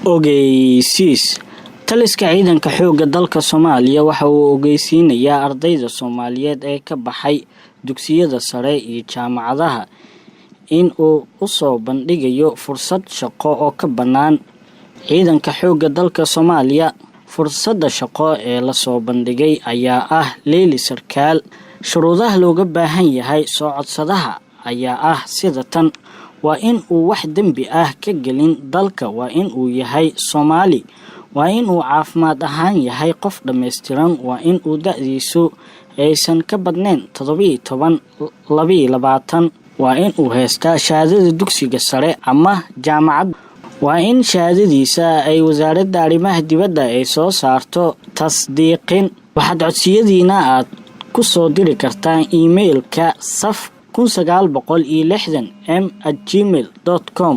Ogeysiis: Taliska Ciidanka Xoogga Dalka Soomaaliya waxa uu ogeysiinayaa ardayda Soomaaliyeed ee ka baxay dugsiyada sare iyo jaamacadaha in uu usoo bandhigayo fursad shaqo oo ka bannaan Ciidanka Xoogga Dalka Soomaaliya. Fursadda shaqo ee lasoo bandhigay ayaa ah leyli sarkaal. Shuruudaha looga baahan yahay soo codsadaha ayaa ah sida tan: waa in uu wax dembi ah ka gelin dalka, waa in uu yahay Soomaali, waa in uu caafimaad ahaan yahay qof dhammaystiran, waa in uu da'diisu aysan ka badnayn 17, 22, waa in uu haystaa shahaadada dugsiga sare ama jaamacad, waa in shahaadadiisa ay Wasaaradda Arrimaha Dibadda ay soo saarto tasdiiqin. Waxaad codsiyadiina aad ku soo diri kartaan emailka saf 1960m@gmail.com.